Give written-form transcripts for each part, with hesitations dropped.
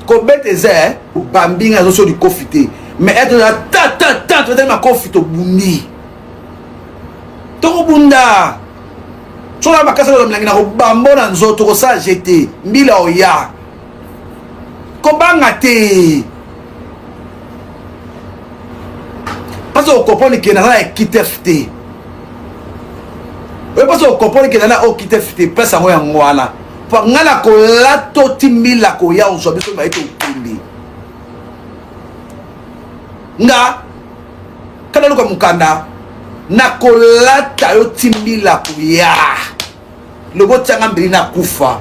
Kobeta eza eh, obambi ngai azoso likofi te. Mais eto na ta ta ta tobetani makofi tobundi. Tokobunda. Soki na makasi oyo milangi na kobambo na nzoto kosala jete mbila oya. Kobanga te. Parce que okomprendre ke naza na kitef te. Oyo parce que okomprendre ke naza na okitef te, place yango yango wana. Po nga na kolato ti mbila koya ozwa biso baye tokende. Nga kana luka mukanda nakolata yo ti mbila koya. Lobo tianga mbeli na kufa.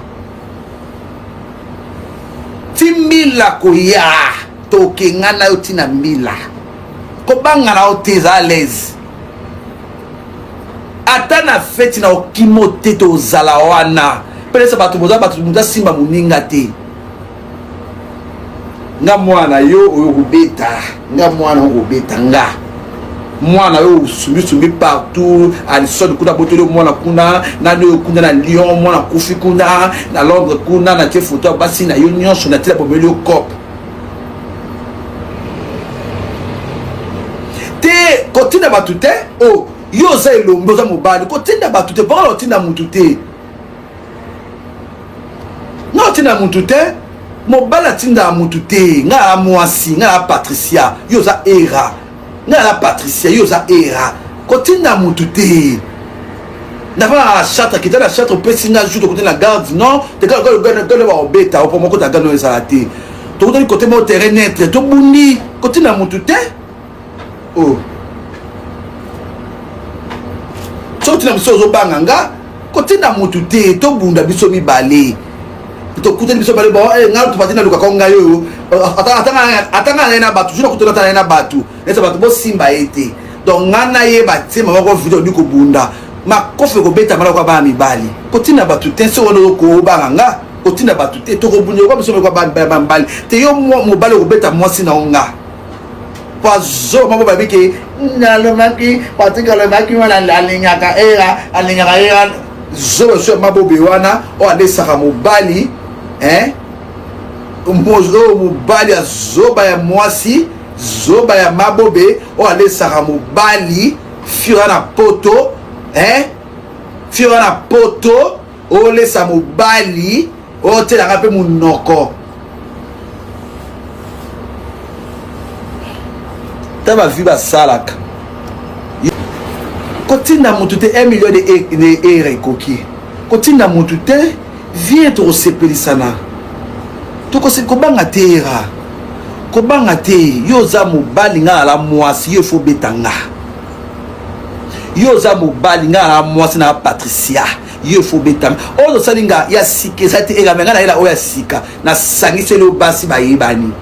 Ti mbila koya tokengana yo ti na mbila. Kobanga na yo te eza à l'aise. Ata na feti na okimo te tozala wana. Pelesa bato boza bato moto asimba moninga te. Nga mwana yo oyo kobeta, nga mwana oyo kobeta nga. Mwana yo osumbi sumbi partout, Alison kuna botoli mwana kuna, nani oyo kuna na Lyon, mwana kufi kuna, na Londres kuna, na tie photo ya basi na yo nyonso na tia bomeli yo cop. Te kotinda bato te, oh yo oza elombe oza mobali, kotinda bato te, pona kotinda mutu te. Nga otinda mutu te, mobali atindaka mutu te. Nga na mwasi, nga na Patricia, yo oza Era. Nga na Patricia, yo oza Era. Kotinda mutu te. Nafana na chatre, kita na chatre opesi nga jour tokutani na garde, non, te kaka gane bakobeta, opo moko ta gane ezala te. Tokutani kote moko terrain neutre, tobundi, kotinda mutu te. Oh. Soki otinda biso ozobanga nga, kotinda mutu te, tobunda biso mibale. Tokutani biso mibale, bon, eh, nga topati nalukaka ngai oyo, ata nga naye na bato, jour nakutana ata naye na bato, neti bato bosimba ye te. Donc nga na ye batie mama ko video di kobunda, makofi ekobetama lokola bana mibali. Kotinda bato te, soki wana okobanga nga, kotinda bato te, tokobunda lokola biso lokola bana mibali. Te yo mobali okobeta mwasi na yo nga. Poison moko babi ke nalobaki Patrick alobaki wana alingaka era alingaka era zoba so ya mabobe wana oyo alesaka mobali hein oyo mobali ya zoba ya mwasi zoba ya mabobe oyo alesaka mobali fira na poto hein fira na poto olesa mobali otielaka mpe monoko ta bavi basalaka kotinda motu te 1 million de ere ekoki kotinda motu te vie tokosepelisana kobanga te era kobanga te yo oza mobali nga ala mwasi yo efo obeta nga yo oza mobali nga ala mwasi na patricia yo efo obetama oyo osali nga ya sika eza te elamba nga nayela oyo ya sika nasangiseli oyo basi bayebani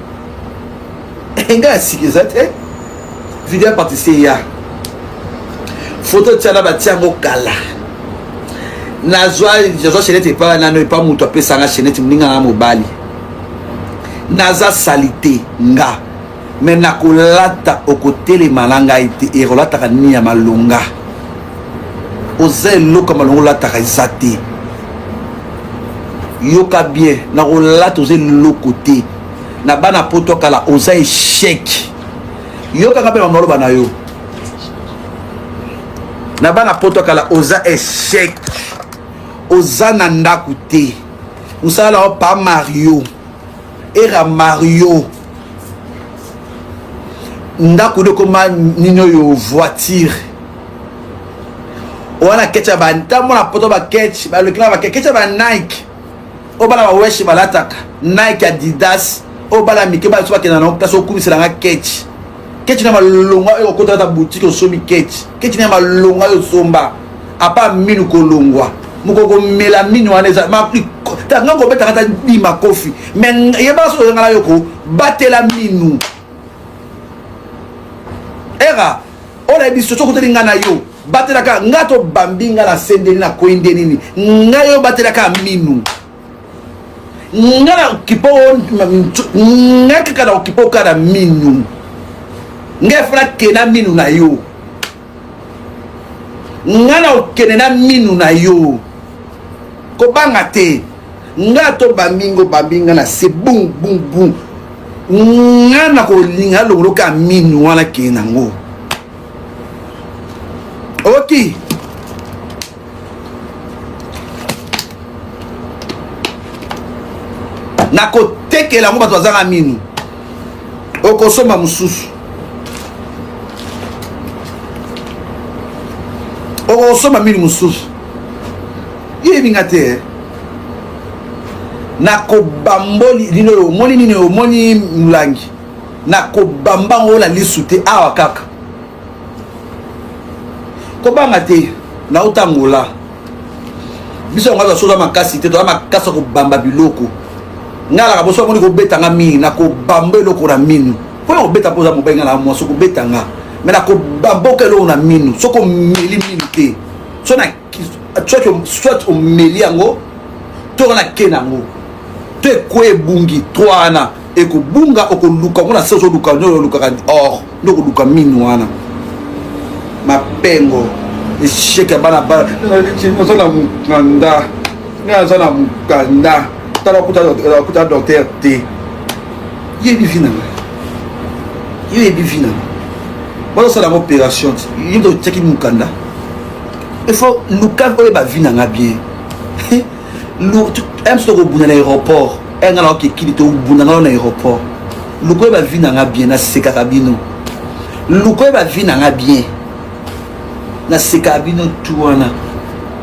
nga ya sika eza te video ya participe ya foto tiana batia yango kala nazwa nazwa chenete epa nano epa moto apesanga chenete moninga na mobali naza salite nga me nakolata okotelema na ngai te erolataka nini ya malonga oza eloko ya malonga olataka eza te yoka bien nakolata oza eloko te na bana poto kala oza echec yokaka mpe mamaloba na yo na bana poto kala oza echec oza na ndako te mosala na yo pa mario era mario ndako nde ekoma nini oyo voiture wana ketch ya bantango na poto baketch balokina baketch ya ba nike oyo bana baweshi balataka nike adidas oyo bana mike bana so bakenda nango place okumisela nga ketch ketch na malonga oyo okota kata boutique osombi ketch ketch na malonga oyo osomba apa minu kolongwa moko komela minu wana eza nga kobetaka ata di makofi mais yebaka soki ozanga na yo kobatela minu era oyo nayebi soki okuteli nga na yo batelaka nga to bambi nga na se ndeni nakwei nde nini nga yo batelaka minu nga na okipa nga kaka na okipa oka na minu nga efana kena minu na yo nga na okende na minu na yo kobanga te. Nga to bambi ngo bambi nga na se bum bum bum. Nga na kolinga longolo ka minu wana ke nango. Oki. Nakotekela yango bato bazanga minu. Okosomba mosusu. Okosomba minu mosusu. Yebi nga te. Eh? Nakobamboli nini oyo omoni nini oyo omoni mulangi. Nakobamba yango na lisu te awa kaka. Kobanga te nauta Angola. Biso yango aza soza makasi te, toza makasi ya kobamba biloko. Ngai alaka boso amoni kobeta nga mingi, nakobamba eloko na minu. Mpo na kobeta mpo oza mobali nga na mwasi okobeta nga. Mais nakobamboka eloko na minu, soki omeli minu te. So na soit omeli yango to na ke na yango. To ekwe ebungi, trois wana ekobunga okoluka yango na se ozoluka nde olukaka or nde okoluka minu wana. Mapengo échec ya bana bana naza na mokanda ngai naza na mokanda tala okuta docteur te yebi vi na ngai yo yebi vi na ngai bazosala yango opération ti ye moto otiaki mokanda il faut luka oyeba vi na ngai bien mso tokobunda na aéroport ngai na okekili tobunda ngai na aéroport luka oyeba vi na ngai bien nasekaka bino luka oyeba vi na ngai bien nasekaka bino tu wana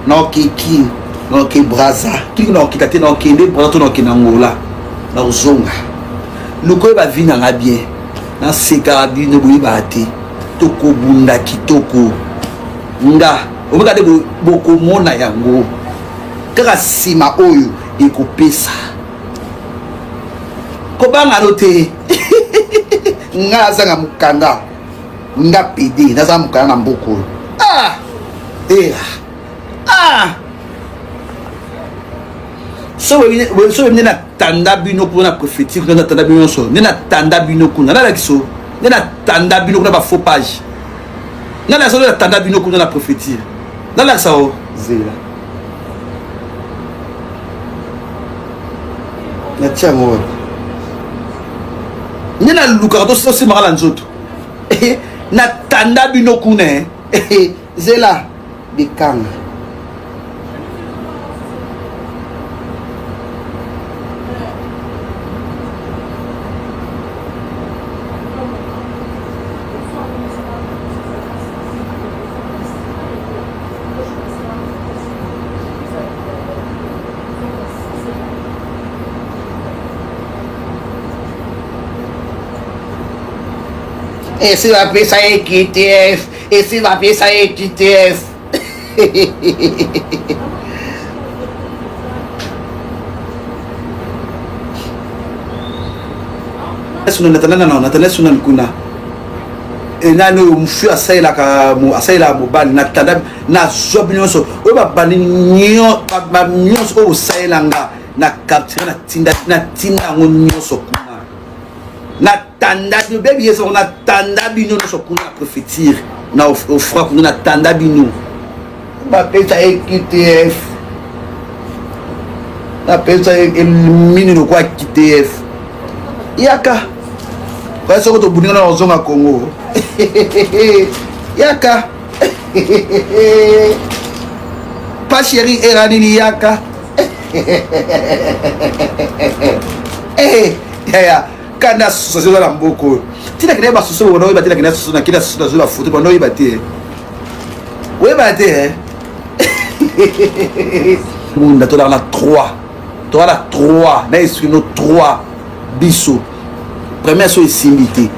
naokeki naoke braza kiki naokita te naokende braza to naokende angola nakozonga luka oyeba vi na ngai bien nasekaka bino boyebaka te tokobunda kitoko nga omeka nde bokomona yango kaka nsima oyo ekopesa kobanga no te nga nazanga mokanda nga pede naza mokanda na mboka oyo ah era ah so boyebi nde natanda bino kuna na préfecture kuna natanda bino nyonso nde natanda bino kuna nalakiso nde natanda bino kuna ba faux page nalakisa nde natanda bino kuna na préfecture nalakisa o zela natia yango wapi nde nalukaka tosimaka na nzoto natanda bino kuna eh. zela bikanga esi bapesa ye QTF esi bapesa ye QTF natanda sunan kuna nani oyo mofu asalelaka asalelaka mobali natanda nazwa bino nyonso oyo babandi nyonso oyo osalela nga na capture natinda natinda yango nyonso kuna natanda bino bebi yesu natanda bino nyonso kuna na préfecture na ofra kuna natanda bino bapesa ye qtf napesa ye mini lokola qtf yaka oya soko tobundi nga na ozonga congo yaka pa chéri era nini yaka eh, yaya kanda soso eza na mboka oyo ntina kende basusu bona oyeba te nakende susu nakende susu nazwi bafoto bona oyeba te oyeba te bunda tolaka na 3 toza na 3 na esprit no 3 biso première so esimbi te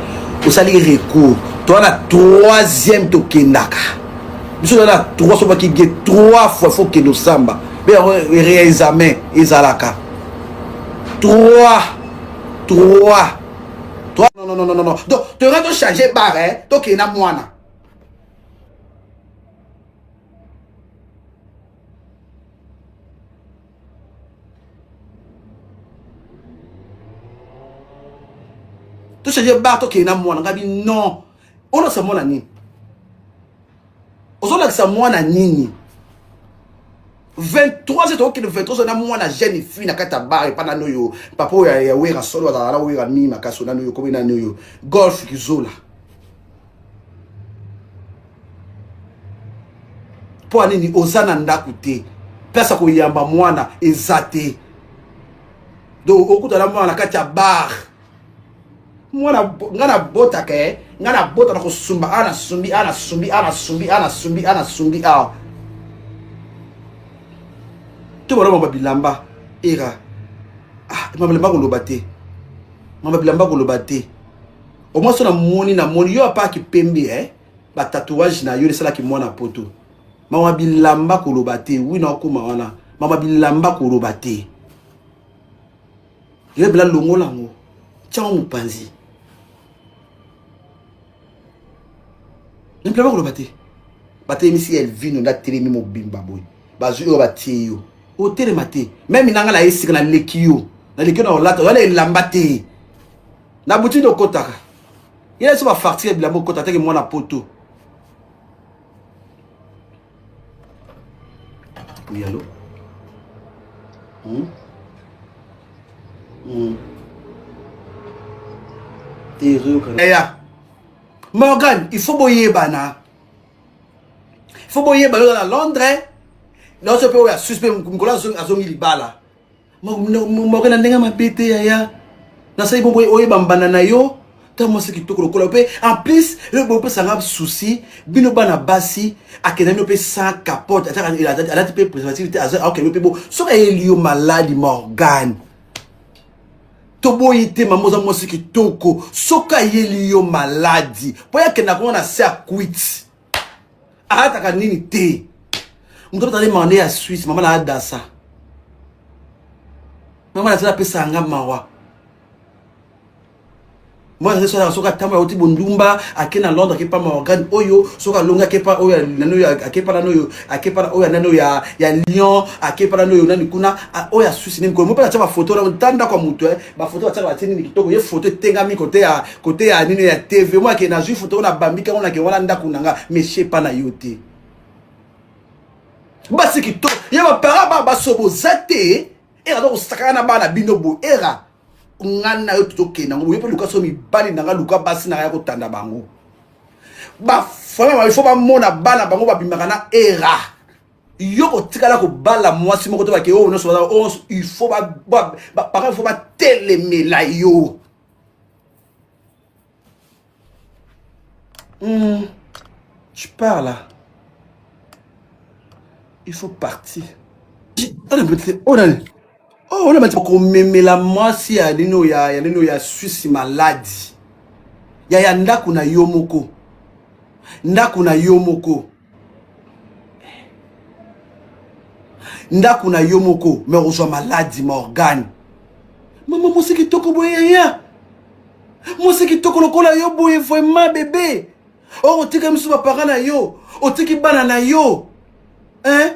osali recours toza na troisième tokendaka biso toza na 3 so baki ge 3 fois faut kende osamba mpe yango réexamen ezalaka 3 3 3 non non non non non donc toyaka tochange bare tokende na mwana tochange bar tokende na mwana ngabi non olakisa mwana nini ozolakisa mwana nini? 23 heures tokokende 23 heures na mwana jeune fille na kati ya bar epa nani oyo papa oyo ya wera solo azalaka na wera mingi makasi nani oyo komi nani oyo golf kizola mpo ya nini oza na ndako te place ya koyamba mwana eza te donc okutana mwana na kati ya bar mwana nga nabotaka e nga nabota na kosumba a nasumbi a nasumbi a nasumbi a nasumbi a nasumbi awa to balobamba bilamba era ah, mama bilamba koloba te mama bilamba koloba te omwa so namoni namoni yo apaki pembe eh? batatouage na yo esalaki mwana poto mama bilamba koloba te wi nakokoma wana mama bilamba koloba te Yo bila longola ngo. Tiango mopanzi. Nimplema koloba te. Batelemisi Elvino nda telemi mobimba boye. Bazwi oyo batie yo. Otelema te. Meme nanga na esika na leki yo. Na leki yo na olata. Wala elamba te. Na buti nde okotaka. Ye so ba fartir bilamba okota teke mwana poto. Oui, allô hmm? Hmm. Eya. Morgan, il faut boyebana. Il faut boyebana na Londres. Nazo pe oya suspect mokolo azongi libala. Morgan na ndenge mabe te yaya. Nasali bongo oyeba mbanda na yo. Ta mwasi kitoko lokola mpe en plus eloko bopesa nga souci bino bana basi akenda bino mpe sans capote alati mpe préservatif te akende mpe bo soki ayeli yo maladi Morgan toboyi te mama oza mwasi kitoko soki ayeli yo maladi mpo ye akenda kongo na se ya kwiti alataka nini te moto abetaka nde mande ya suisse mama na adasa mama na apesa nga mawa mwana nde soki soki atambola auti bondumba ake na londres ake pa morgan oyo soki alongi ake pa oyo nani oyo ake pa nani oyo ake pa oyo nani oyo ya ya lyon ake pa nani oyo nani kuna oyo ya suisse nini komo mpe atia bafoto na ta ndako ya moto eh, bafoto batiaka batie nini kitoko ye foto etengami kote ya kote ya nini ya tv mwa ake nazwi foto oyo nabambiki yango nake wana ndako na nga monsieur epa na yo te basi kitoko ye bapara ba basobo oza te era aza kosakana na bana bino boye era nga na yo tozokende yango boye mpe luka so mibali na nga luka basi na nga ya kotanda bango bafama ifo bamona bana bango babimaka na era yo kotikala kobala mwasi moko to bake oyo nyonso baza oyo il faut baparent il faut batelemela yo Tu pars là. Il faut partir. Oh, on a komemela mwasi ya nino ya ya nino ya Suisse maladi. Ya ya ndako na yo moko. Ndako na yo moko. Ndako na yo moko, mais ozwa maladi Morgane. Mama mwasi kitoko boye ya. Mwasi kitoko lokola yo boye vraiment bebe. Okotika misu ba parents na yo, otiki bana na yo. Hein?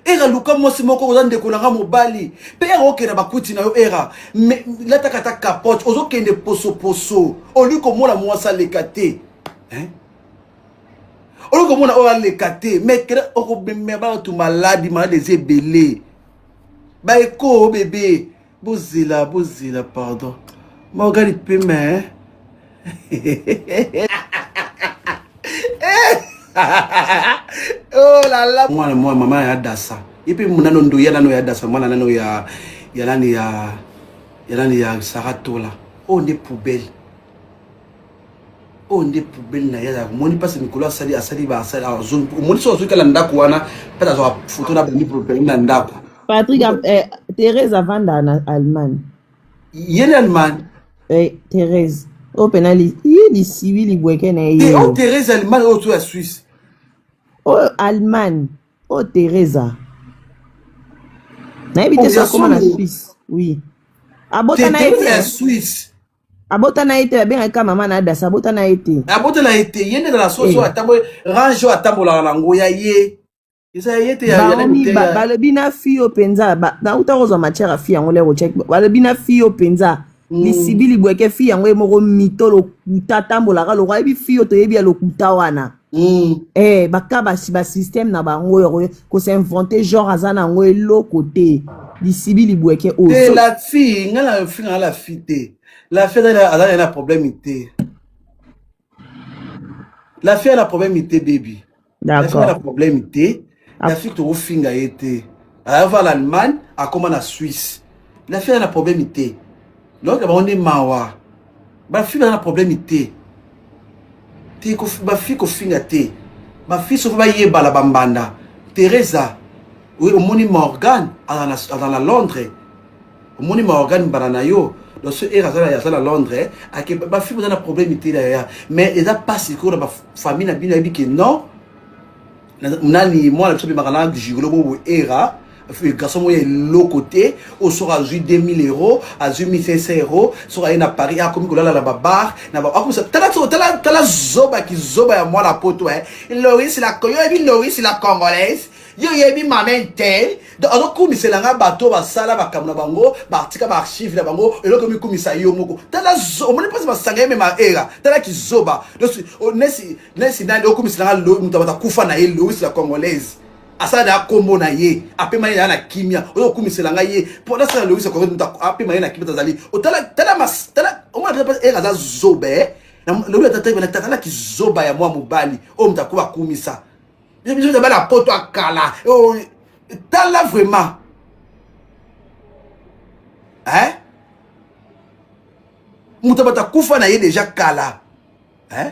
Era luka mwasi moko oza ndeko na nga mobali mpe era okende bakwiti na yo era me lataka ata capote ozokende posoposo olingi komona mwasi aleka te hein? Olingi komona oyo aleka te me kende okomemela bato maladi maladi eza ebele baeko bebe Bozela, bozela, pardon. Morgan pema, hein? oh la la. Mwana mwana mama ya dasa. Ipe munano ndoya nano ya dasa mwana nano ya ya nani ya ya nani ya Saratola. Oh nde poubelle. oyo nde poubelle na ye azalaka omoni mpasi mikolo asali asali basali omoni soki azoki kala ndako wana mpe azwaka foto na bandi problème na ndako Patrick, eh, Thérèse avanda na Allemagne. Ye na Allemagne. Eh, Thérèse. Oyo pena li ye lisibi libweke na ye. Oyo Thérèse Allemagne oyo to ya Suisse. Oyo Allemagne. Oyo Thérèse. Nayebi te soki akoma na Suisse. Oui. Abota na ye te. Ya Suisse. Abota na ye te babengaki ka mama na Adasa abota na ye te. Abota na ye te ye nde na soso eh. atambo range oyo atambolaka na ngo ya ye eza ya ye te ya ya balobi na fille oyo mpenza nauta kozwa matière ya fille yango lero check balobi na fille oyo mpenza. Lisibi libweke fille yango ye moko mito lokuta atambolaka lokola ayebi fille oyo toyebi ya lokuta wana. Eh, baka ba système na bango ya ko s'inventer genre aza na yango eloko te. Lisibi libweke oyo. Te la fille, nga na finga la fille te. La fille aza na problème te. La fille a problème te baby. La fille a problème te. La fille tokofinga ye te. Ava l'Allemagne, akoma na Suisse. La fille a problème te. Donc bango nde mawa. Ba fille na problème te. Te ba fille kofinga te. Ba fille soki bayebala bambanda. Teresa, oui, omoni Morgan aza na Londres. Omoni Morgan mbala na yo. Donc ce era aza aza na Londres, ake ba fille baza na problème te ya. Mais eza pasi ko na ba famille na bino yebi ke non. Nani mwana biso bimaka na gigolo bobo era garçon moko ya eloko te oyo soki azwi 2000 euros azwi 1500 euros soki aye na paris akomi kolala na babar na akomisa tala tala tala zoba kizoba ya mwana poto eh loris la yo yebi loris la congolaise yo yebi mama intel donc azokumisela nga bato basala makambo na bango batika baarchive na bango eloko mikumisa yo moko tala omoni mpasi masanga ye mema era tala kizoba nesi nesi nani okumisela nga moto bato akufa na ye loris la congolaise asala na kombo na ye apema ye na kimia oyo okumisela ngai ye mpo nasala loris la congolaise moto apema ye na kimia tazali otala tala tala omona era aza zoba eh lobi tala kizoba ya mwa mobali oyo moto akoba akumisa biso bana poto akala oh, tala vraiment hein moto bato akufa na ye deja kala hein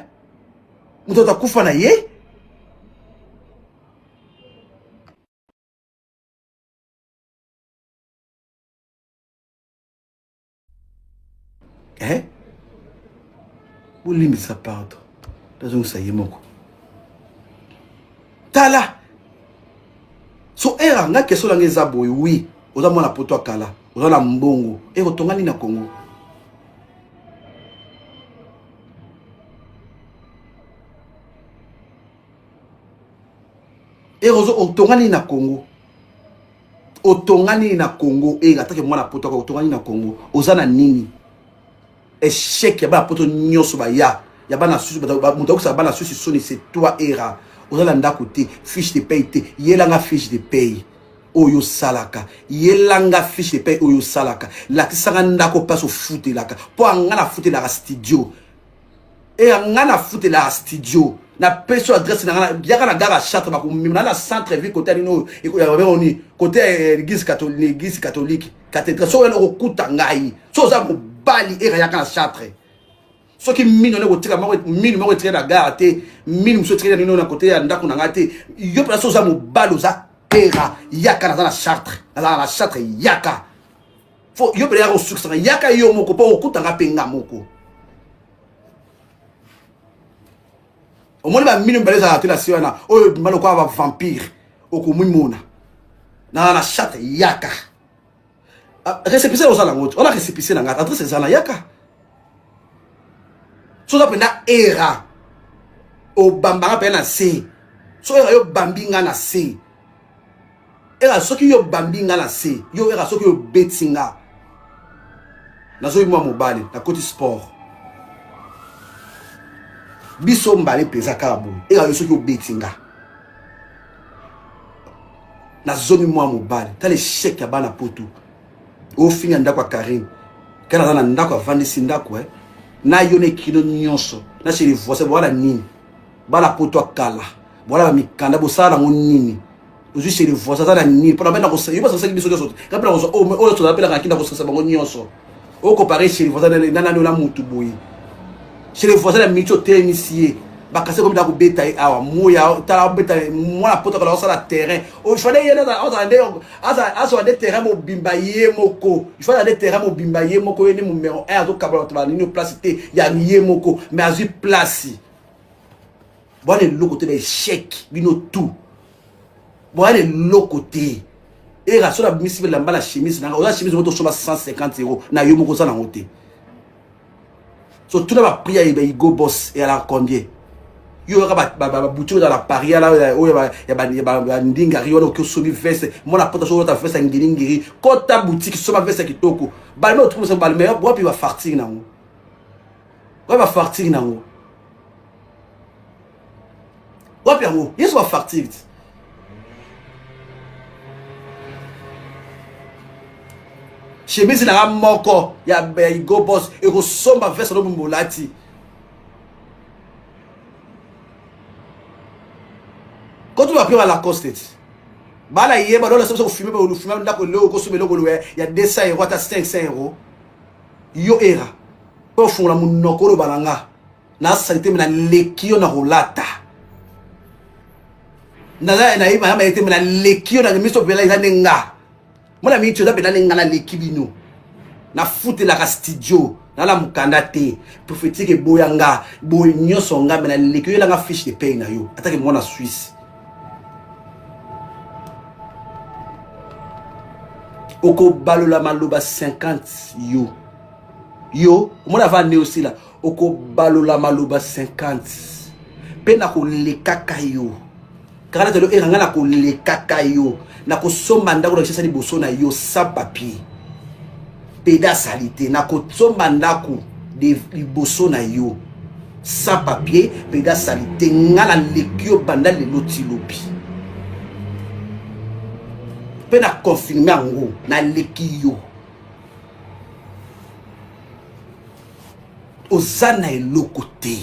moto bato akufa na ye Eh? Bolimbisa pardon. Tazongisa ye moko. Tala. So era nga question na nga eza boye oui, oza mwana poto akala, oza na mbongo, ero tonga nini na Congo? Ero otonga nini na Congo? Otonga nini na Congo? Eh, atake mwana poto akala, otonga nini na Congo? Oza na nini? Échec ya bana poto nyonso baya ya bana susu moto akosala bana susu soni c'est toi era oza na ndako te fiche de paye te yelanga fiche de paye oyo osalaka yelanga fiche de paye oyo osalaka lakisanga ndako mpasi ofutelaka mpo anga nafutelaka studio e nga nafutelaka studio napesi yo adresse na nga yaka na gare ya Chartres bakomema na centre ville kote ya nini oyo ya babengo nini kote ya église catholique église catholique cathédrale soki oyani okokuta ngai soki oza mobali era yaka na Chartres soki mino nde kotika moko mino moko etikali na gare te mino mosusu etikali na nini oyo na kote ya ndako na ngai te yo mpenza soki oza mobali oza era yaka naza na Chartres nazala na Chartres yaka fo yo mpenza yaka osukisaka yaka yo moko mpo okutanga mpe nga moko omoni bamino mibale ezalaka te na se wana oyo ebima lokola bavampire okomimona na na chate yaka ah, récépissé ozala yango te wana récépissé na ngai adresse ezala yaka so oza mpenza era obambanga mpenza na se so era yo obambi nga na se era soki yo obambi nga na se yo era soki obeti nga nazoyi mwa mobali nakoti sport biso mbale mpenza kaka boye era yo soki obeti nga nazomi mwa mobali tala echec ya bana poto ofinga ndako ya Karine kana aza na ndako avandisi ndako eh. na yo na ekino nyonso na chez les voisins bwana nini bana poto ya kala bwana ba mikanda bosala nango nini ozwi chez les voisins aza na nini mpona bena kosa yo basasaki biso nyonso te kapela kozwa oyo oyo tozala pelaka kinda kosasa bango nyonso okompare chez les voisins na nani na mutu boye chez les voisins na miniti otelemisi ye bakasi ekomi da kobeta ye awa moya tala obeta mwana poto kala osala terrain ofale ye azala nde azwa nde terrain mobimba ye moko il faut nde terrain mobimba ye moko ye nde numero 1 azokabola bato banini place te ya ye moko mais azwi place bwana eloko te ba échec bino tout bwana eloko te era soki abimisi bilamba na chemise nanga oza chemise moko tosomba 150 euro na yo moko oza nango te so tuna ba prix ya Hugo Boss eyalaka combien? Yo yoka baboutique oyo na Paris ala oyo ya bandingari wana oki osombi veste mwana pota soki olata veste ya ngiringiri kota boutique soma veste ya kitoko balme otukomisa balme wapi bafartire nango wapi bafartire nango wapi yango yesu bafartire ti chemise nanga moko ya Hugo Boss ekosomba veste no bolati kotu ba ba Lacoste ti bala yeba lola soso kofilme ba olufima ndako leo okosomba eloko loya ya 200 euro ata 500 euro yo era mpe ofungola monoko oloba na nga na salite me naleki yo na kolata naza nayeba ya mayete me naleki yo na miso mpela eza nde nga mona miniti oza mpena nde nga naleki bino nafutelaka studio nala mokanda te prophétique eboya nga boye nyonso nga me naleki yo elanga fiche de paye na yo atake mwana suisse okobalola maloba 50 yo yo omona ava nde osila okobalola maloba 50 mpe nakolekaka yo kaka natalo era ngai nakolekaka yo nakosomba ndako na kinshasa liboso na yo sans papier peda salite nakosomba ndako liboso na yo sans papier peda salite ngai naleki yo banda lelo ti lobi mpe na confirme yango naleki yo oza na eloko te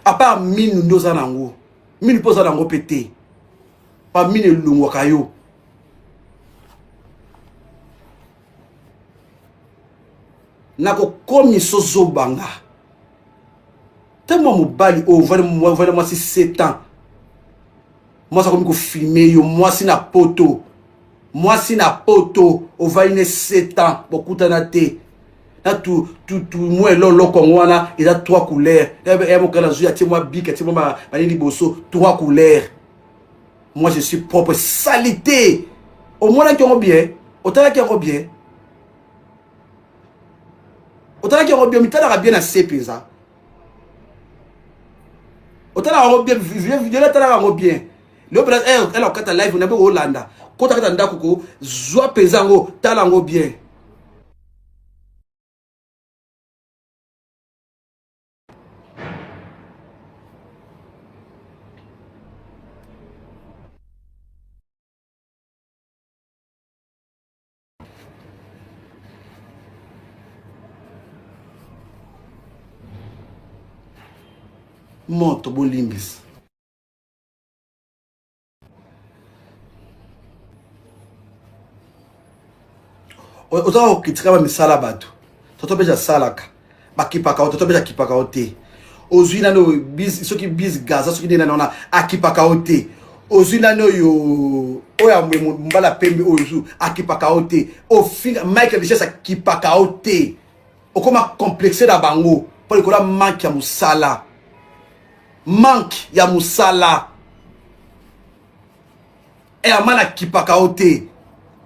apart minu nde oza nango minu mpe oza nango mpe te pa minu elongwaka yo nakokomisa ozobanga te mwa mobali oyo ovandi mwasi 7 ans mwasi akomi kofilme yo mwasi na poto mwasi na poto ovandi ne 7 ans bokutana te na tu tu tu mwa eloloko yango wana eza trois couleurs ya mokala zwi atie mwa bik atie mwa banini liboso trois couleurs moi je suis propre salite omonaki yango bien otalaki yango bien otalaki yango bien omitalaka bien na se mpenza otalaka yango bien video atalaka yango bien leo mpenza ela kokata live na mpe kolanda kota kata ndako ko zwa mpenza yango tala yango bien moto bolimbisa oza kokritika bamisala bato toto mpe asalaka bakipaka yo toto mpe akipaka yo te ozwi nani oyo soki bis gaza soki nde nani wana akipaka yo te ozwi nani oyo oyo ya mbala pembe oyo zu akipaka yo te ofinga michael richesse akipaka yo te okoma complexe na bango mpo likolo ya manque ya mosala manque ya mosala Herman akipaka yo te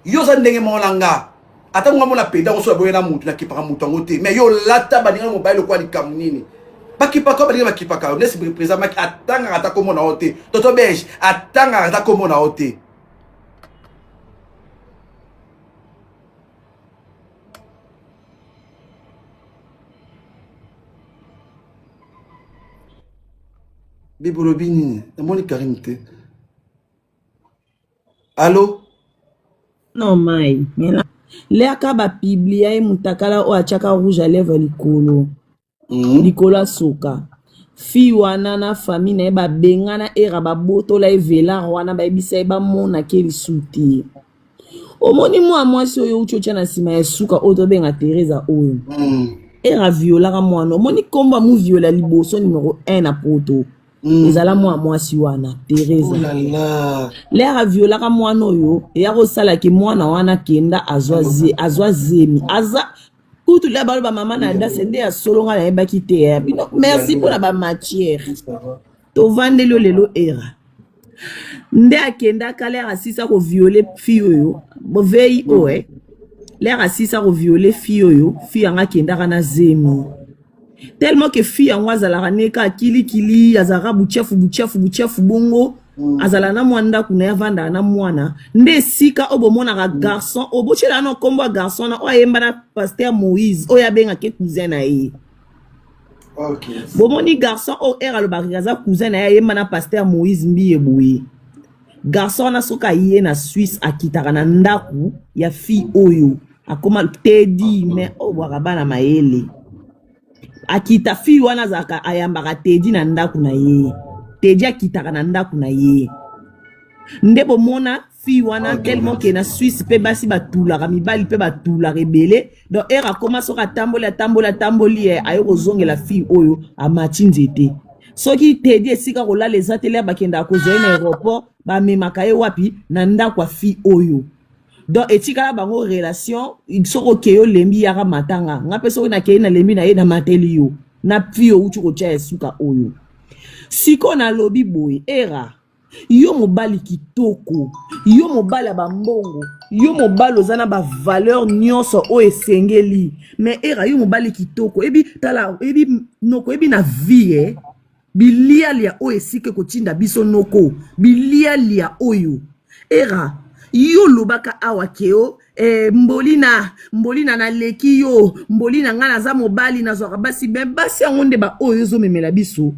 yo oza ndenge moko na nga ata nga mona peda ngo so aboye na mutu nakipaka mutu yango te mais yo olata baninga mobali lokola likambo nini bakipaka yo baninga bakipaka yo nesi président maki atangaka ata kombo na yo te toto belge atangaka ata kombo na yo te bible olobi nini namoni karine te Allo? Non mai. Leka ba publia ye mutakala oyo atiaka rouge à lèvres likolo. Mm. Likolo asoka. Fille wana na famille na ye babengana era babotola ye velar wana bayebisa ye bamonake lisusu te. Omoni mwa mwasi oyo outi otya na nsima ya suka oyo tobenga Teresa oyo. Mm. Era violaka mwana omoni kombo amuviola liboso numero 1 na poto. mm. Ezala mwa mwasi wana Teresa oh lere aviolaka mwana oyo eya kosala ke mwana wana kenda azwa ze, azwa zemi aza kutu lia balo bamama na dase nde ya solo ngai nayebaki te ya bino merci mpona bamatière tovandeli yo lelo era. Nde akendaka l'heure asisa kovioler fille oyo bovei oyo, l'heure asisa kovioler fille oyo, fille yango akendaka na zemi, tellement que fille yango azalaka ne ka kilikili, azalaka buchefu buchefu buchefu bongo. Azala na mwa ndako na ye, avandaka na mwana. Nde esika oyo bomonaka garçon oyo botyela na nkombo ya garçon na oyo ayemba na pasteur Moïse, oyo abengaki cousin na ye. Bomoni garçon oyo, ere alobaka aza cousin na ye, ayemba na pasteur Moïse Mbiye boye. Garçon wana, soki aye na Suisse, akitaka na ndako ya fille oyo akoma Tedi. Mais oyo bwaka bana mayele, akita fille wana azalaka, ayambaka Tedi na ndako na ye. Tedi akitaka na ndako na ye. Nde bomona fille wana, tellement que na Suisse mpe basi batulaka, mibali mpe batulaka ebele. Donc ere akoma, soki atamboli, atamboli, atamboli, ye aye kozongela fille oyo, amati nzete. Soki Tedi esika kolala eza te, l'heure bakendaka kozwa ye na aéroport, bamemaka ye wapi? Na ndako ya fille oyo. Donc etikala bango relation. Soki okei, olembi, yaka matanga nga mpe. Soki nakei, nalembi na ye, namateli yo na fille outi kotia ya suka oyo. Sikoyo nalobi boye, era yo mobali kitoko, yo mobali ya bambongo, yo mobali oza na bavaleur nyonso oyo esengeli. Mais era yo mobali kitoko, ebi tala, ebi noko, ebi na vie, bilialia oyo esika ekotinda biso noko, bilialia oyo. Era yo olobaka awa keo, mbolina, mbolina, naleki yo, mbolina, ngai naza mobali, nazwaka basi. Me basi yango nde baoyo ozomemela biso.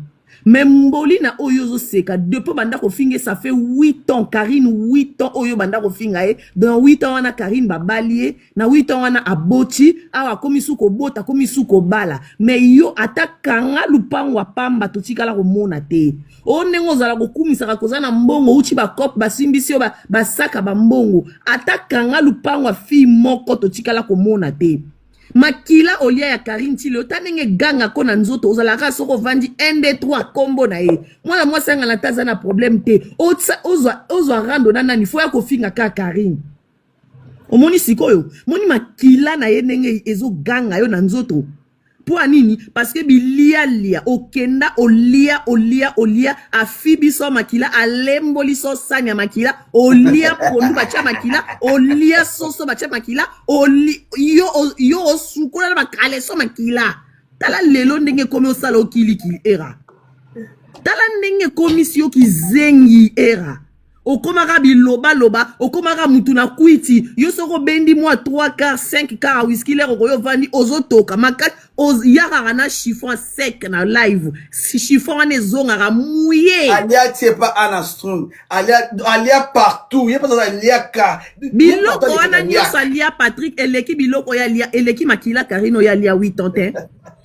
Me mbolina oyo ozoseka depuis banda kofinga, ça fait 8 ans. Karine, 8 ans oyo banda kofinga ye. Dans 8 ans wana, Karine babali ye. Na 8 ans wana aboti awa, akomi su kobota, akomi su kobala. Me yo ata kanga lupango ya pamba totikala komona te. O ndenge ozala kokumisaka koza na mbongo, uti bakope basimbisi yo, basaka bambongo, ata kanga lupango ya fille moko totikala komona te. Makila olia ya Karine ti lelo, ta ndenge egangako na nzoto. Ozalaka soki ovandi, 1 2 3, kombo na ye. Mwana mwasi angana te, aza na problème te. Ozwa rando na nani, fo ya kofinga kaka Karine. Omoni sikoyo, moni makila na ye ndenge ezoganga yo na nzoto. Mpo ya nini? Parce que bilialia okenda olia, olia, olia, afi biso makila, alemboli so sani ya makila. Olia pondu batia makila, olia soso batia makila, oli, yo, yo osukola na bakaleso makila. Tala lelo ndenge ekomi osala okilikili. Era, tala ndenge ekomisi yo kizengi. Era okomaka bilobaloba, okomaka mutu na kwiti. Yo soki obendi mwa 3 quart, 5 quart ya whisky, l'heure okoyo ovandi, ozotoka makasi, oyakaka na chiffon sec na live. Chiffon wana ezongaka muye. Alia tie pa Ana Strong, alia, alia partout. Ye mpenza aliaka. Biloko wana nyonso alia, Patrick, eleki biloko oyo alia, eleki makila Karine oyo alia 8 ans te.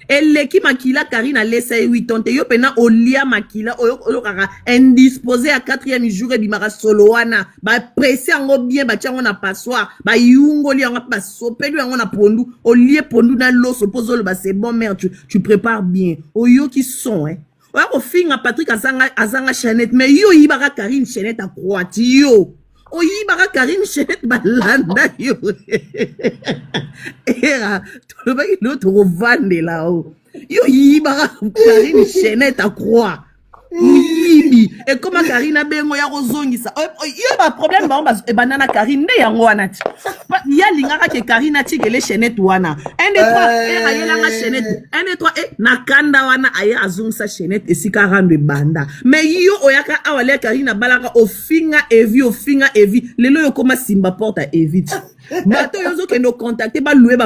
Eleki makila Karine alesa ye 8 ans te. Yo mpena olia makila oyo oyokaka indisposé ya 4e jour, ebimaka solo wana, bapresse yango bien, batia yango na passoire, bayungoli yango mpe basopeli yango na pondu. Olie pondu na loso mpo ozoloba c'est bon. Mère, tu prépares bien, oyoki son, eh? Oya kofinga Patrick azanga, azanga chaînette. Mais yo oyibaka Karine chaînette akroati. Yo oyibaka Karine chaînette, balanda yo. Era tolobaki lelo tokovandela o. Yo oyibaka Karine chaînette acroi, moyibi. Ekoma Karine abengo ya kozongisa yo. Baproblème bango ebanda na Karine nde yango wana ti ye alingaka ke Karine atikele chaînette wana. 1 2 3, ere ayelanga chaînette 1 2 3, e na kanda wana aye azongisa chaînette esika rando ebanda. Mais yo oyaka awa lia Karine abalaka, ofinga Evi, ofinga Evi. Lelo oyo okoma simba porte ya Evi ti bato oyo ozokende ocontacte, balue,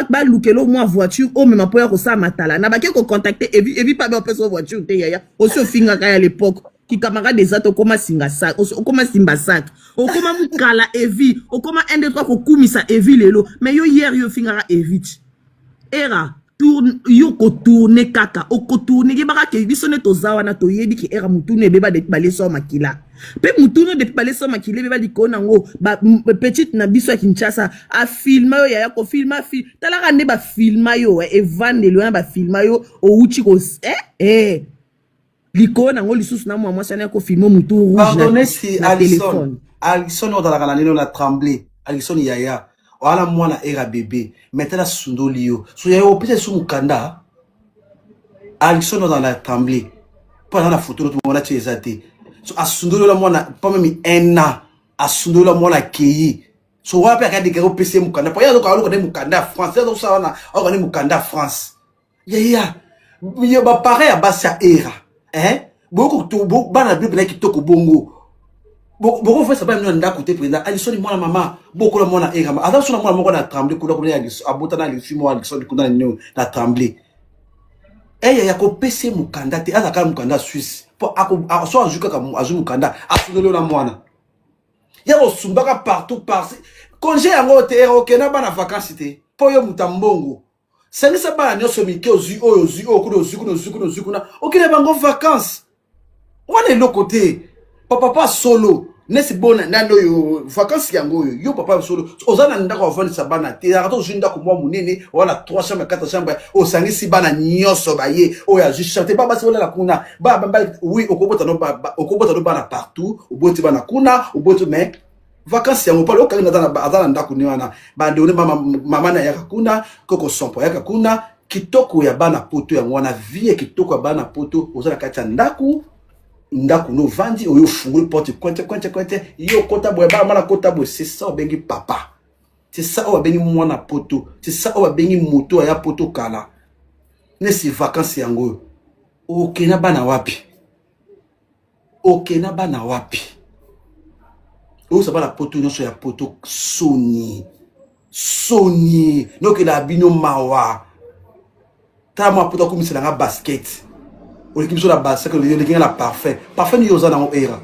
balukela mwa voiture omema mpo ya kosala matala na bake kocontacte Evi. Evi mpe abe opesa voiture te. Yaya, osi ofingaka ya l'époque kicamarade eza te. Okoma singa sac, okoma simba sac, okoma mokala Evi, okoma 1 2 3 kokumisa Evi lelo. Mais yo hier yo ofingaka Evi ti. Era tourne, yo kotourne kaka, okotourne. Yebaka ke biso nde toza wana, toyebi ke era mutunu ebeba depuis balesa makila. Mpe mutunu depuis balesa makila ebeba likolo nango. Petite na biso ya Kinshasa afilma yo. Yaya, kofilma fi, talaka nde bafilma yo, evandeli wana bafilma yo, outi ko likolo nango lisusu na mwa mwasi wana ya kofilme mutu rouge. Pardonne si na Alison, Alison ozalaka na nini na Tremblay. Alison yaya wana mwana era bébé, mais tala sundoli yo. So yaya opesa su mokanda. Alison ozala na Tremblay mpo aza na foto no wana ti eza te. So asundoli la mwana pas même un an, asundoli la mwana akei. So wana mpe akadekaka opesa ye mokanda po ye azoka aluka nde mokanda ya France, ye azosala wana aluka nde mokanda ya France. Yaya yo baparent ya basi ya era eh? Boko bana bino mpena kitoko bongo bokofesa bana bino na ndako te mpenza. Alisoni mwana mama bokola mwana era aza so na mwana moko na tremble kuna kuna abota na alisui moko alisoni kuna nini na tremble eya ya kopesa ye mokanda te, aza kaka mokanda ya Suisse po so azwi kaka azwi mokanda asundoli na mwana ya kosumbaka partout par congé yango te. Era okenda bana vacances te mpo yo moto ya mbongo sangisa bana nyonso mike, ozwi oyo, ozwi oyo kuna, ozwi kuna, ozwi kuna, ozwi kuna, okende bango vacances wana eloko te. Papa solo nesi bona nani oyo vacances yango oyo yo papa solo oza na ndako avandisa bana te. Ezalaka te ozwi ndako mwa monene wana 3 chambre, 4 chambre, osangisi bana nyonso baye oyo azwi chambre te, basi olala kuna. Oui, okobota no bana partout, oboti bana kuna, oboti, mais vacances yango pale okangi aza na ndako ne wana bandeko ne mama na ayaka kuna, koko sompo ayaka kuna. Kitoko ya bana poto yango wana, vie ya kitoko ya bana poto. Oza na kati ya ndako, ndako no ovandi oyo ofungoli porte kwente kwente kwente, yo okota boye, bana bana kota boye. C'est ça obengi papa, c'est ça oyo babengi mwana poto, c'est ça oyo babengi moto aya poto kala. Nesi vacances yango oyo okenda bana wapi? Okenda bana wapi? Oyosa bana poto nyonso ya poto soni soni nokela bino mawa. Tala mwa poto akomisela nga basket, oleki biso na basket, oleki nga na parfum. Parfum ni yo oza nango era,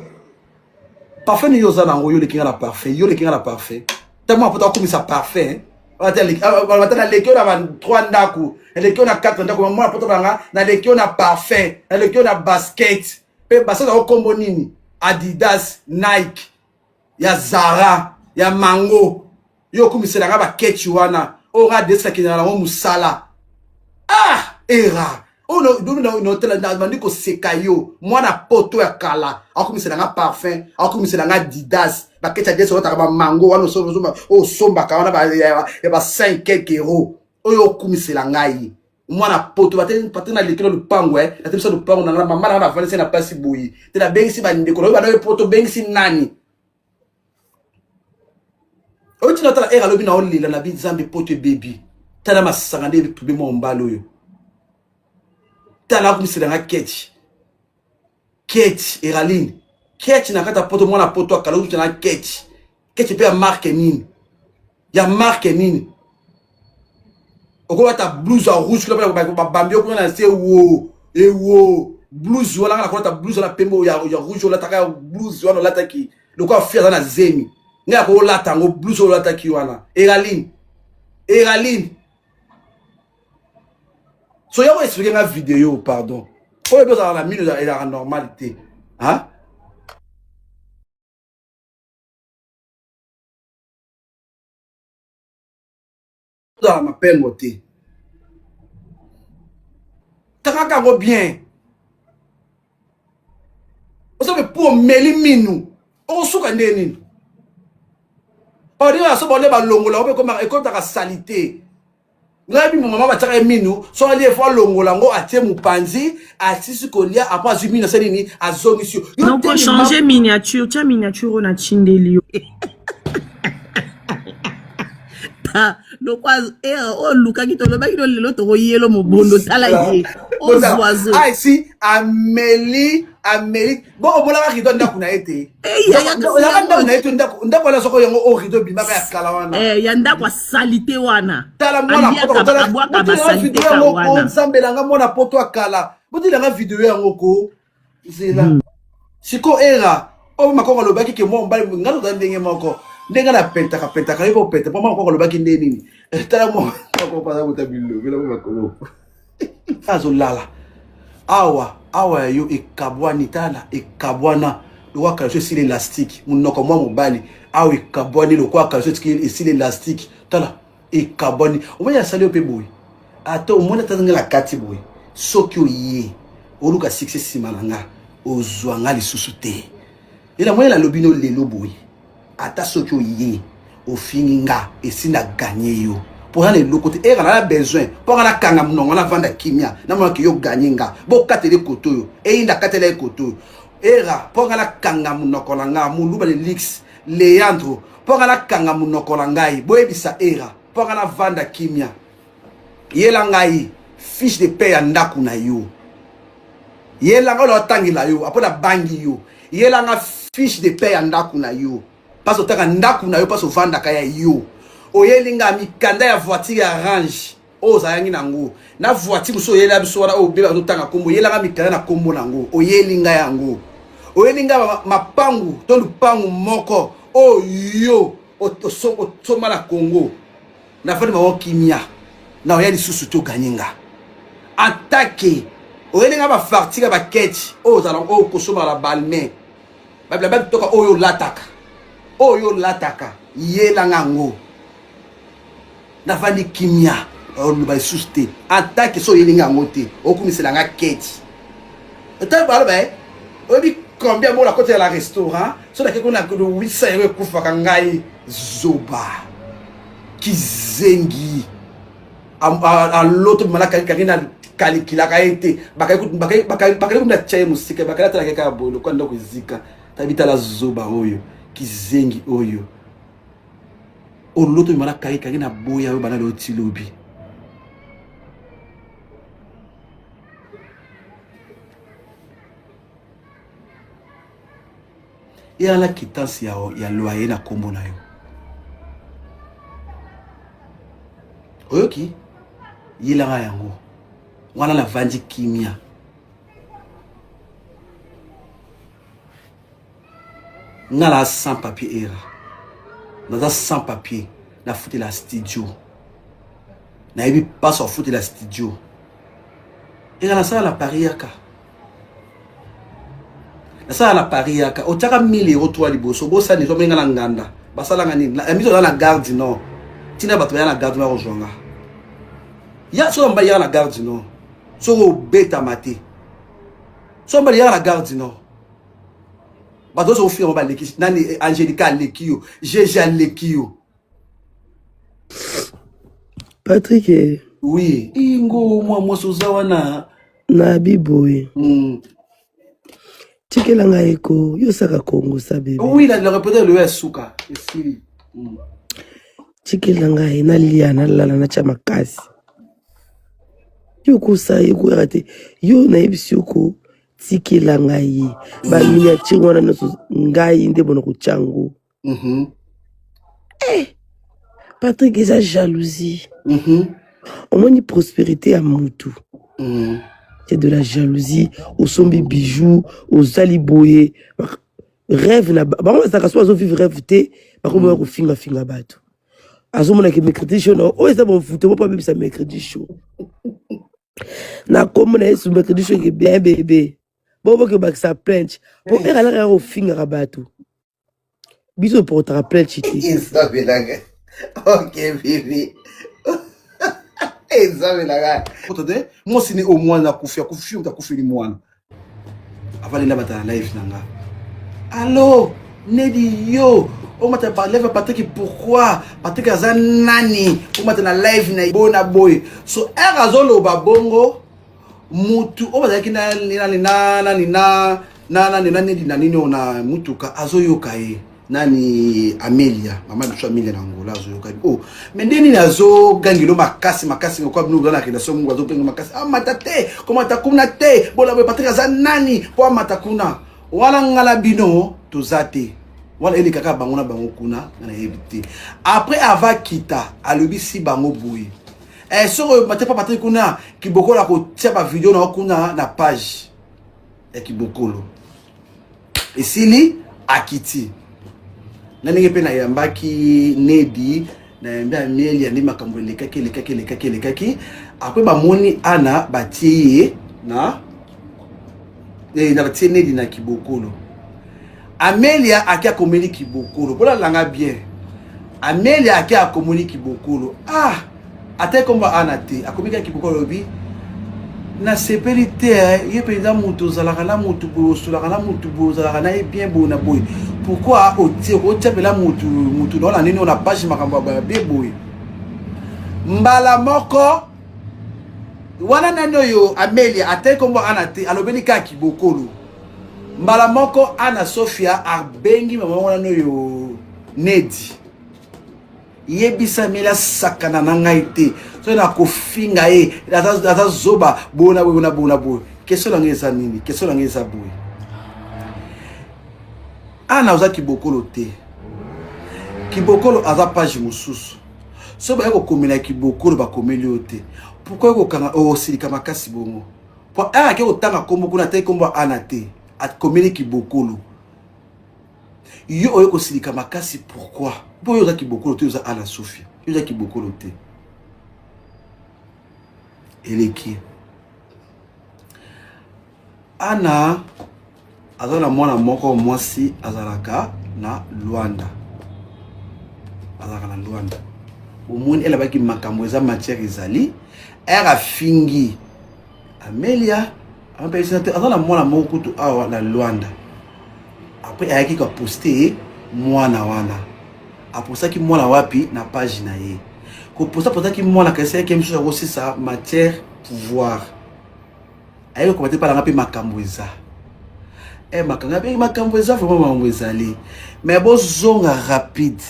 parfum ni yo oza nango, yo oleki nga na parfum, yo oleki nga na parfum. Tala mwa poto akomisa parfum, ata naleki yo na ba 3 ndako, naleki yo na 4 ndako. Mwana poto banga naleki yo na parfum, naleki yo na basket. Mpe basket yango kombo nini? Adidas, Nike, ya Zara, ya Mango. Yo okumiselanga bakechi wana oyo nga adesakendaka nango mosala. Ah era oyo bandi koseka yo mwana poto ya kala akomiselanga parfum, akomiselanga Adidas, baketi Adidas, olataka bamango wana oyo osombaka wana ya ba 5 quelque euro oyo okumisela ngai mwana poto. Pate naleki na lupango, natebisa lupango na nga, mama na nga navandisi na place boye te, nabengisi bandeko nayo bana oyo poto, obengisi nani oyo ntina. Tala ere alobi na olela na bi nzambe poto ebebi. Tala masanga nde etubi mwa mobali oyo. Tala akomiselanga ketch ketch eraline ketch na kati ya poto. Mwana poto akala okomisa ketch ketch mpe ya marque nini, ya marque nini? Okolata blouse ya rouge kuna, babambi yo kuna na se wo ewo blouse wana. Nga nakolata blouse wana pembe ya rouge olataka, blouse wana olataki lokola fi aza na zemi. Ngai akolata yango blouse oyo olataki wana. Eraline, eraline, so yango explique nga video, pardon. Oyo mpe ozalaka na mino ezalaka normal te. Ozala mapengo te, tangaka yango bien. Oza mpe po omeli minu, okosuka nde nini? Odinga so bale balongola yango mpe ekotaka salite. Ngai bi mama batiaka ye minu, so alie fo alongola yango, atie mopanzi, asisi kolia, apres azwi minu, asali nini, azongisi yo. Donc changer miniature, tia miniature oyo natindeli yo. Lokwa oyo olukaki, tolobaki no lelo tokoyelo mobondo. Tala ye ozwazo. Si ameli ameli bo obolaka rideau ndako na ye te, yaka ndako na ye te, ndako wana soko yango oyo rideau ebimaka ya kala wana. Ya ndako asali te wana. Tala mwana abwaka basali te ka wana. Nzambe nanga, mwana poto akala, botilanga video yango ko nzela siko era oyo makongo alobaki ke mwa mobali ngai toza ndenge moko, ndenge na pentaka pentaka ye kopenta mpo makongo alobaki nde nini. Tala mwa makongo aza kota bilobela mo makolo azolala awa awa ya yo ekabwani. Tala ekabwana lokola caleçon esili élastique. Monoko mwa mobali awa ekabwani lokola caleçon esili élastique. Tala ekabwani, omoni asali yo mpe boye. Ata omoni ata ngai na kati boye, soki oye oluka succès nsima na nga, ozwa nga lisusu te. Ye na moni nalobi no lelo boye, ata soki oye ofingi nga, esi na gagner yo mpo na eloko te. Era na besoin mpo nga nakanga monongo, navanda kimia, namonaki yo gagner nga. Bokateli koto oyo eyinda, katela ye koto oyo. Era mpo nga nakanga monoko na nga moluba de lix Leandro mpo nga nakanga monoko na ngai boyebisa Era mpo nga navanda kimia yela ngai fiche de paie ya ndako na yo yela ngai oyo otangela yo apo nabangi yo yela nga fiche de paie ya ndako na yo mpasi otaka ndako na yo mpasi ovandaka ya yo oyeli nga mikanda ya voiture ya range oyo ozalaki na yango na voiture mosusu oyela biso wana oyo bebe azotanga nkombo oyelanga mikanda na nkombo na yango oyeli ngai yango oyeli ngai mapangu to lupangu moko oyo yo osomba na congo nafandi bango kimia na oya lisusu te oganye nga atake oyeli nga bafartire ya baketch oyo ozala oyo okosomaka na balmain babilamba bitoka oyo olataka oyo olataka yela nga yango nafandi kimia oloba lisusu te atake so oyeli nga yango te okumisela nga ketch ntango baloba ye oyebi combien moko nakotela na restaurant so nake kuna 800 euro ekufaka ngai zoba kizengi aloto bimala kangi na kalikilaka ye te bakali kuna tya ye mosika bakali atalaka kaka boye lokola ndako ezika tabi tala zoba oyo kizengi oyo oloto bimala kangi kangi na boya oyo bana leo ti lobi eyala quittance ya, ya loyer na kombo na yo oyoki yelanga yango wana navandi kimia nga na sans papier era naza sans papier nafutela studio nayebi mpasi afutela studio era nasala na paris yaka nasala na paris yaka otiaka 1000 euro 3 liboso bosani ezo menga na nganda basalanga nini na miso oza na gare du nord ntina bato baya na gare du nord kozwa nga ya soki mobali yaka na gare du nord soki obetama te soki mobali yaka na gare du nord bato nyonso ofinga bango baleki nani eh, angelica aleki yo gg aleki yo Patrick eh. Oui, ingo mwa mwasi oza wana. Nabi boye. Tikela ngai ko yo saka Congo sa bebe. Oui, la la répéter le suka. Esili. Tikela ngai nalia nalala natya makasi. Yo kosa yo koyaka te. Yo nayebisi yo ko tikela ngai ba miniature wana nyonso ngai nde bona kotya yango. Eh, Patrick eza jalousie. Omoni prospérité ya mutu. C'est de la jalousie. Osombi bijoux, osali boye. Rêve na bango bazalaka so bazo vivre rêve te, bakomi mm. kofinga finga bato. Azomona ke mercredi show na oyo eza bonfute mpo abebisa mercredi show. Na kombo na Yesu mercredi show ke bien bébé. Bobo ke bakisa plainte. Po era laka kofingaka bato. Biso toportaka plainte te. Ezabelaka. Ok, bibi. Ezabelaka. Oto te, mwasi ni o mwana akufi, akufi, moto akufeli mwana. Avalela bata na live na nga. Allo, Nedi yo. Omata ba live Patrick pourquoi? Patrick aza nani? Omata na live na bona boy. So er azoloba bongo mutu oyo bazalaki na nani na nani na na nani na nedi na nini oyo na mutuka azoyoka ye nani amelia mama biso amelia na angola azoyoka ye oh me nde nini azogangelo makasi makasi lokola bino boza na relation mungu azogangelo makasi amata te komata kuna te bola boye patrik aza nani mpo amata kuna wana nga na bino toza te wana elekaka bango na bango kuna nga nayebi te après ava kita alobisi bango boye Eh, soki oyo mate pa Patrick kuna kibokolo akotia ba video na kuna na page ya kibokolo esili akiti na ndenge mpe nayambaki nedi nayambi amieli ya nde makambo elekaki elekaki elekaki elekaki apres bamoni ana batie ye na eh, na batie nedi na kibokolo Amelia ake akomeli kibokolo bolanda nga bien Amelia ake akomeli kibokolo ah ata ekomba ana te akomi kaka kibokolo alobi nasepeli te eh, ye mpenza moto ozalaka na motu boye osolaka na motu boye ozalaka na ye bien boye na boye pourkui otie otia mpela motu motu nao na nini oyo na page makambo ya bie boye mbala moko wana nani oyo amelia ata ekombo ana te alobeli kaka kibokolo. Mbala moko Anna Sofia abengi mama wana oyo Nedi. Yebisa Mela sakana na ngai te. Soki nakofinga ye aza zoba boye na boye na boye na boye. Question na ngai eza nini? Question na ngai eza boye. Anna oza kibokolo te. Kibokolo aza page mosusu. Soki baye kokomela kibokolo bakomeli yo te. Pourquoi okokanga osilika makasi bongo? Po aya ake kotanga kombo kuna te kombo Anna te. Akomeli kibokolo. Yo oye kosilika makasi pourquoi? Po yo oza kibokolo te oza Anna Sofia. Yo oza kibokolo te. Eleki. Anna aza na mwana moko mwasi azalaka na Luanda. Azalaka na Luanda. Omoni elabaki makambo eza matière ezali. Ere afingi Amelia amapelisi te aza na mwana moko kutu awa na Luanda. Après ayaki ko poster mwana wana. Apostaki mwana wapi na page na ye. Ko posta postaki mwana kasi ayaki misusu akosisa matière pouvoir. Ayaki ko te palanga pe makambo eza. Eh makambo abengi makambo eza vraiment makambo ezali. Mais bozonga rapide.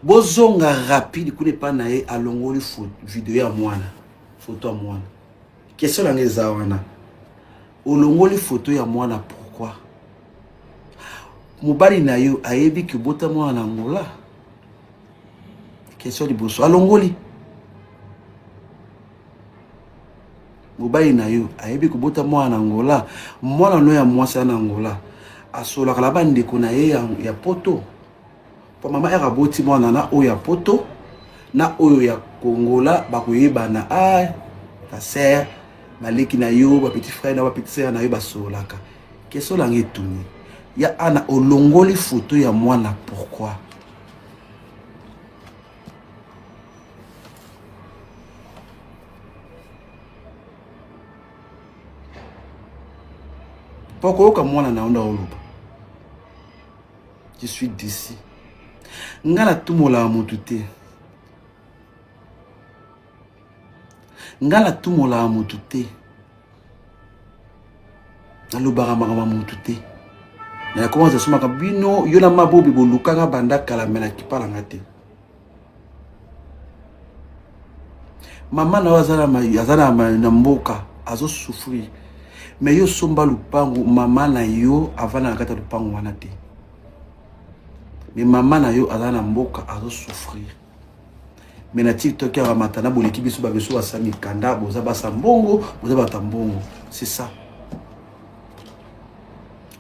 Bozonga rapide kuna epai na ye alongoli video ya mwana, photo ya mwana. Question na ngai eza wana. Olongoli photo ya mwana pourquoi? Mobali na yo ayebi ke obota mwana na Angola? Question liboso alongoli. Mobali na yo ayebi kobota mwana na Angola? Mwana no ya mwasi na Angola asolaka na bandeko na ye ya, ya poto po mama ere aboti mwana na oyo ya poto na oyo ya kongola bakoyebana ah, ta sœur baleki na yo ba petit frère na ba petit sœur na yo basololaka question nanga etuni ya ana olongoli photo ya mwana pourquoi po koyoka mwana na yo nde oloba je suis d'ici nga natumolaka motu te nga natumolaka motu te nalobaka makambo ya motu te nakoma zasomaka bino yo na mabobi bolukanga banda kala me nakipa na nga te mama na yo aza na mboka azosouffrir me yo osomba lupangu mama na yo avanda na kati ya lupangu wana te me mama na yo aza na mboka azosouffrir me na tiktok ya ramata na boleki biso babiso basa mikanda boza basa mbongo boza bata mbongo c'est ça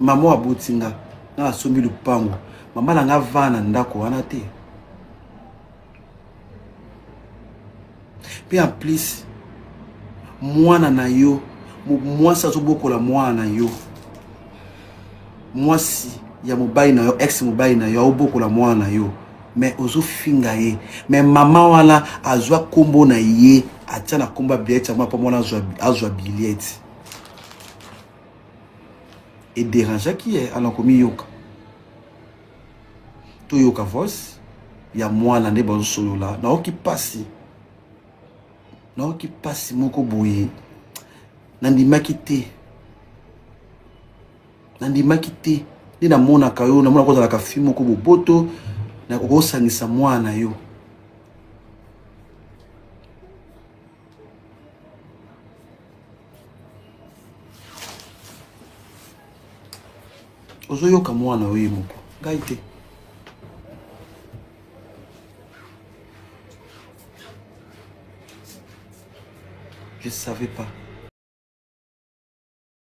mama aboti nga nga nasombi lupangu mama na nga avanda na ndako wana te mpe en plus mwana na yo mwasi azobokola mwana na yo mwasi ya mobali na yo ex mobali na yo aobokola mwana na yo mais ozofinga ye mais mama wana azwa nkombo na ye atia na nkombo ya bilete yango mpo mwana azwa bilete ederangeaki ye ana komiyoka toyoka voice ya mwana nde bazosolola nayoki mpasi nayoki mpasi moko boye nandimaki te nandimaki te nde namonaka yo namonaka ozalaka fi moko boboto nakokosangisa mwana na yo ozoyoka mwana oyo ye moko ngai te je savais pas.